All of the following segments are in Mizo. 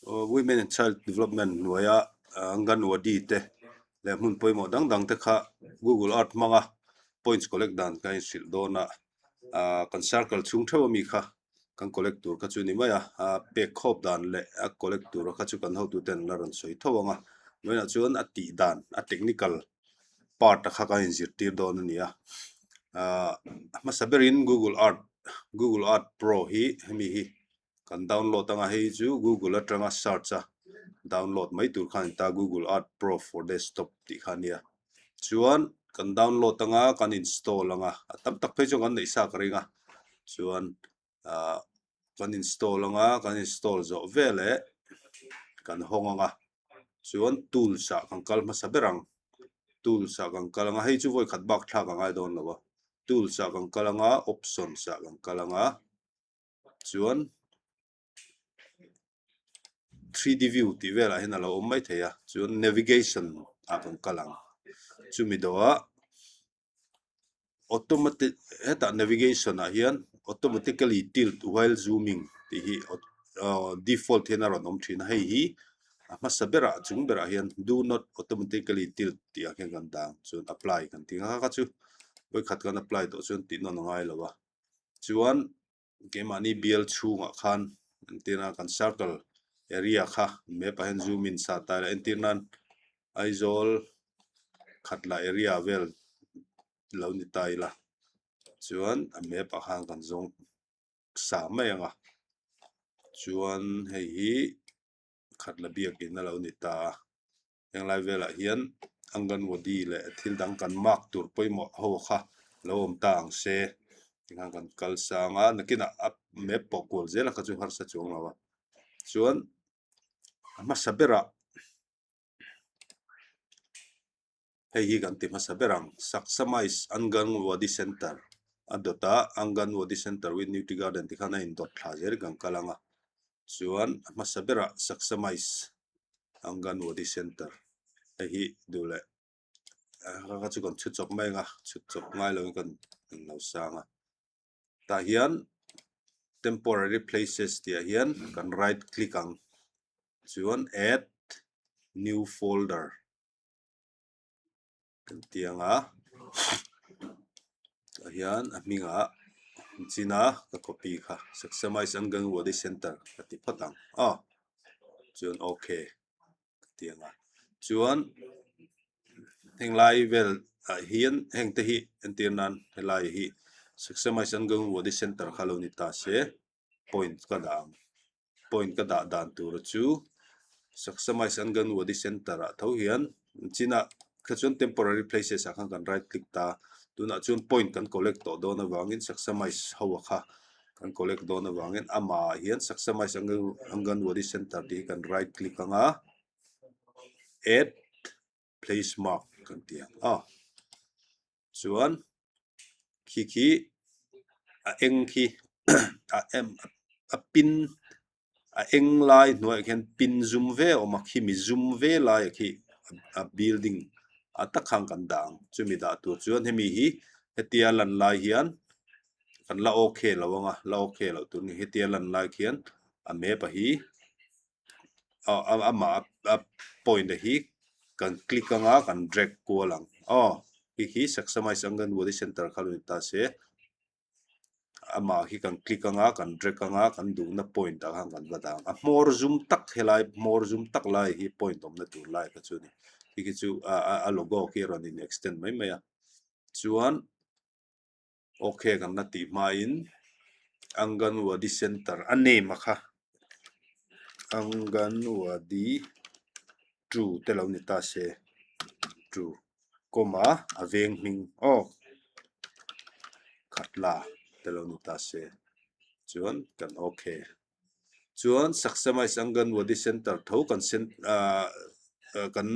Women and Child Development hnuaia Anganwadi te leh hmun pawimawh dang dang te kha Google Earth hmanga points collect dan kan inhrilh dawn a, ah kan circle chhung theuh ami kha kan collect tur kha chu ni mai a, a pek khawp dan leh a collect tur kha chu kan hotu ten la rawn sawi tho ang a, tunah chuan a tih dan a technical part a kha kan inzirtir dawn a ni a, ah hmasa berin Google Earth Google Earth Pro hi hemi hi kan download anga hei chu Google atanga search a download mai tur kha a ni ta Google Earth Pro for desktop tih kha a nia chuan kan download anga kan install anga a tam tak phei chuan kan neih sa ka ring a chuan ah kan install anga kan install zawh veleh kan hawng anga chuan tools ah kan kal hmasa ber ang tools ah kan kal anga hei chu vawi khat bak thlak a ngai dawn lo a tools ah kan kal anga options ah kan kal anga. Chuan 3D view tih velah hian a lo awm mai thei a chuan navigation ah kan kal ang chumi dawhah automatic hetah navigation ah hian automatically tilt while zooming tih hi aw default hian a rawn awm thin a hei hi a hmasa berah chung berah hian do not automatically tilt tih ah khian kan dah ang chuan apply kan tih ang kha chu vawikhat kan apply tawh chuan tih nawn a ngai lo a. Chuan keimahni bial chhungah khan entirna kan circle area kha map ah hian zoom in sa ta ila entir nan Aizawl khatla area vel lo ni ta ila chuan a map ah khan kan zawng sa mai ang a chuan hei hi khatla biakin a lo ni ta a. Henglai velah hian Anganwadi leh thil dang kan mark tur pawimawh ho kha lo awm ta ang se tikhan kan kal sang a nakinah a map pawh kual zel a kha chu harsa chuang lo a chuan a hmasa berah hei hi kan ti hmasa ber ang Saksamais Anganwadi Centre a dawt a Anganwadi Centre with Nutri Garden tikhan a indawt thla zel kan kal ang a chuan a hmasa berah Saksamais Anganwadi Centre hei hi duh leh kha chu kan chhut chawp mai ang a chhut chawp ngai lovin kan lo sang a tah hian temporary places tih ah hian kan right click ang chuan add new folder kan ti ang a tah hian a hmingah china ka copy kha Saksamais Anganwadi Centre ka ti phawt ang aw chuan okay ka ti ang a chuan henglai vel ah hian heng te hi entir nan helai hi Saksamais Anganwadi Centre kha lo ni ta se point ka dah ang. Point ka dah dan tur chu Saksamais Anganwadi Centre ah tho hian chinah kha chuan temporary places ah khan kan right click ta tunah chuan point kan collect tawh dawn avangin Saksamais ho a kha kan collect dawn avangin amah hian Saksamais Anganwadi Centre tih hi kan right click anga add place mark kan ti ang a chuan khi khi a eng khi a em a pin a eng lai hnuaiah khian pin zum ve a awm a khimi zum ve lai khi a building a tak khan kan dah ang chumi dah tur chuan hemi hi hetia lan lai hian kan la okay lo ang a la okay loh tur ni hetia lan lai khian a map a hi. amah a point a hi kan click anga kan drag kual ang aw khi khi Saksamais Anganwadi Centre kha lo ni ta se amah khi kan click anga kan drag anga kan duhna point ah khan kan va dah ang a hmawr zum tak helai hmawr zum tak lai hi point awmna tur lai kha chu a ni khi khi chu a logo khi a rawn in extend mai mai a chuan. Ok kan la tih hmain Anganwadi Centre a name a kha Anganwadi two te lo ni ta se two comma a veng hming aw khatla te lo ni ta se chuan kan ok chuan Saksamais Anganwadi Centre tho kan ah kan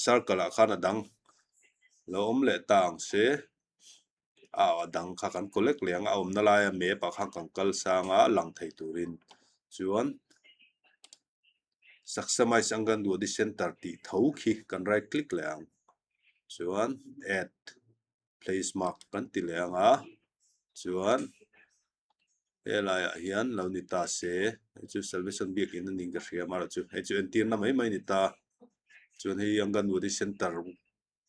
circle ah khan a dang lo awm leh ta ang se. a dang kha kan collect leh ang a awmna laia map ah khan kan kal sang a lang thei turin chuan Saksamais Anganwadi Centre tih tho khi kan right click leh ang chuan add place mark kan ti leh ang a chuan. Helaiah hian lo ni ta se, hei chu Salvation Biakin a ning ka hria amaherawhchu hei chu entirna mai mai a ni ta. Chuan hei Anganwadi Centre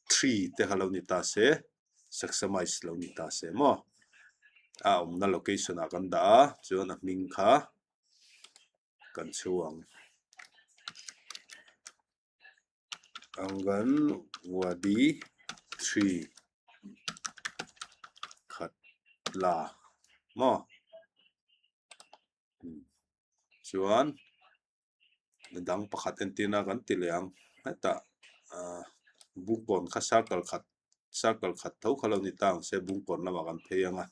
3 te kha lo ni ta se, Saxamize lo ni ta se maw? A awmna location ah kan dah a, chuan a hming kha kan chhuang. Anganwadi 3 khat la maw? Chuan dang pakhat entirna kan ti leh ang hetah ah bungkawn kha circle khat circle khat tho kha lo ni ta ang se bungkawn lamah kan phei ang a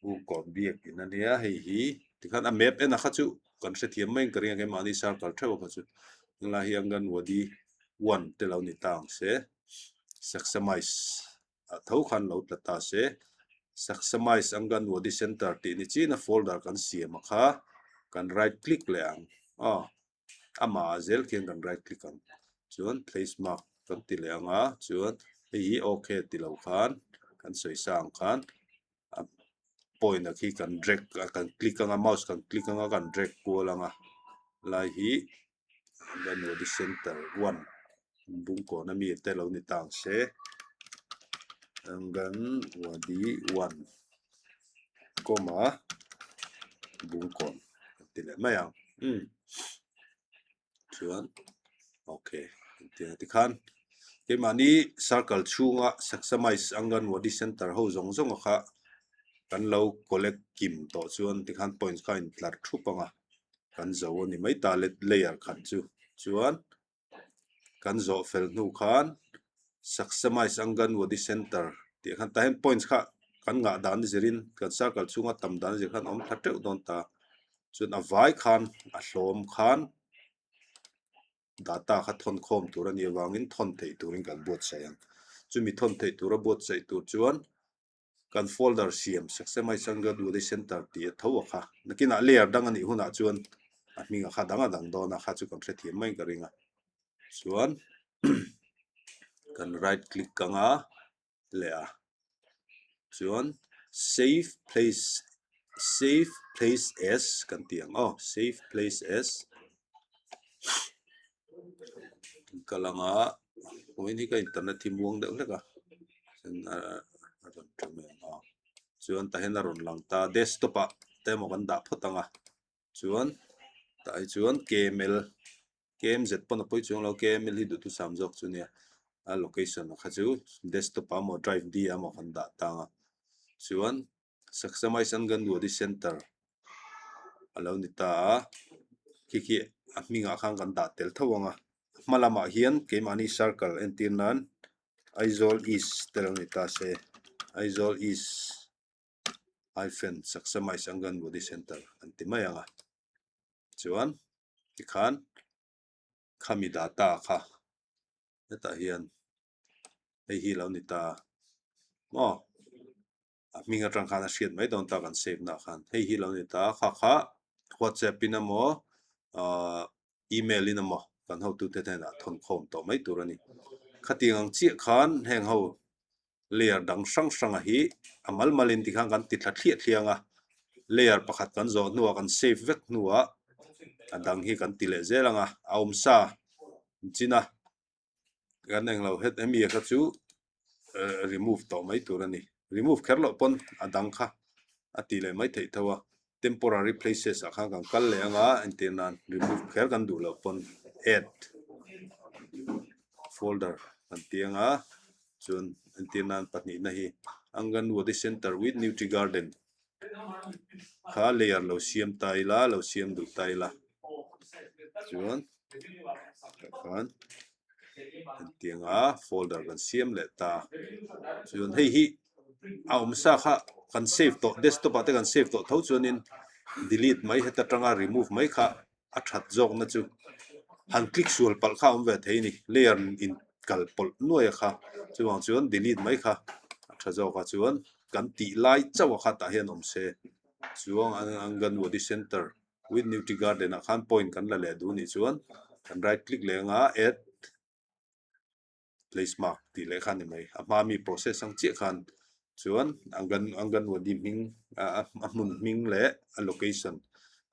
bungkawn biakin a nia hei hi tikhan a map en a kha chu kan hrethiam mai in ka ring a keimahni circle theuh a kha chu tunlai hi anganwadi one te lo ni ta ang se saxamize ah tho khan lo tla ta se Saxamize Anganwadi Centre tih ni chin a folder kan siam a kha kan right click leh ang aw amah ah zel khian kan right click ang chuan place mark kan ti leh ang a chuan hei hi ok ti lo khan kan sawi sa ang khan a point a khi kan drag a kan click ang a mouse kan click ang a kan drag kual ang a lai hi Anganwadi Centre one Bungkawn ami te lo ni ta ang se Anganwadi one comma Bungkawn kan ti leh mai ang umm chuan ok engtiang tikhan keimahni circle chhunga Saxamize Anganwadi Centre ho zawng zawng a kha kan lo collect kim tawh chuan tikhan points kha a intlar thup ang a. kan zo a ni mai ta layer khat chu chuan kan zawh fel hnu khan Saxamize Anganwadi Centre tih khan tah hian points kha kan ngah dan zirin kan circle chhunga tam dan zir khan a awm thla teuh dawn ta chuan a vai khan a hlawm khan data kha thawn khawm tur a nih avangin thawn theih turin kan buatsaih ang chumi thawn theih tura buatsaih tur chuan. Kan folder siam Saxemai Anganwadi Centre tih a tho a kha. Nakinah layer dang a nih hunah chuan a hming a kha dang a dang dawn a kha chu kan hrethiam mai ka ring a. Chuan kan right click anga leh a chuan save place save place as kan tih ang aw save place as ka lang a vawiin hi ka internet hi muang deuh hlek a a rawn ṭha mai ang a chuan tah hian a rawn lang ta desktop ah te emaw kan dah phawt ang a chuan tah hi chuan kml kmz pawn a pawi chuang lo kml hi duhthusam zawk chu nia a location kha chu desktop ah emaw drive d ah emaw kan dah tang a chuan. Saxamize Anganwadi Centre a lo ni ta a, khi khi a hmingah khan kan dah tel tho ang a, hma lamah hian keimahni circle entir nan Aizawl East te lo ni ta se, Aizawl East hyphen Saxamize Anganwadi Centre an ti mai ang a, chuan tikhan khami data kha hetah hian hei hi lo ni ta maw. A hming atang khan a hriat mai dawn ta kan save na khan hei hi lo ni ta kha kha whatsapp in emaw ahh email in emaw kan hotute hnenah thawn khawm tawh mai tur a ni khatiang ang chiah khan heng ho layer dang hrang hrang a hi a mal mal in tikhan kan ti thla thliah thliang a layer pakhat kan zawh hnuah kan save vek hnuah a dang hi kan ti leh zel ang a a awm sa an chin a. Kan englo het hemi kha chu remove tawh mai tur a ni. Remove kher loh pawn a dang kha a tih leh mai theih tho a. Temporary places ah khan kan kal leh anga entir nan remove kher kan duh loh pawn add folder kan ti anga chuan entir nan pahnihna hi Anganwadi Centre with Nutri Garden Kha layer lo siam ta ila lo siam duh ta ila chuan tah khan engtiang a folder kan siam leh ta chuan hei hi a awm sa kha kan save tawh desktop ah te kan save tawh tho chuanin delete mai heta tanga remove mai kha a that zawkna chu han click sual palh kha a awm ve thei a ni layer in kal pawlh nuai a kha chuvang chuan delete mai kha a tha zawk a chuan kan tih lai chauh a kha tah hian awm se chuan Anganwadi Centre with Nutri Garden ah khan point kan la leh duh anih chuan kan right click leh anga add place mark tih leh kha a ni mai a hma mi process ang chiah khan. Chuan Angan Anganwadi hming a hmun hming leh a location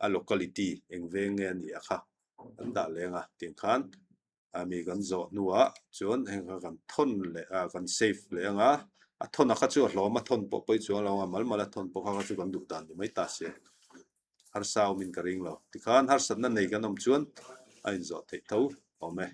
a locality eng veng nge a nih a kha kan dah leng a tiang khan a mi kan zawh hnuah chuan heng kha kan thawn leh a kan save leh ang a a thawn a kha chu a hlawm a thawn pawh pawi chuang lo ang a mal mal a thawn pawh kha kha chu kan duh dan ni mai ta se harsa awmin ka ring lo tikhan harsatna nei kan awm chuan a inzawh theih tho awm e.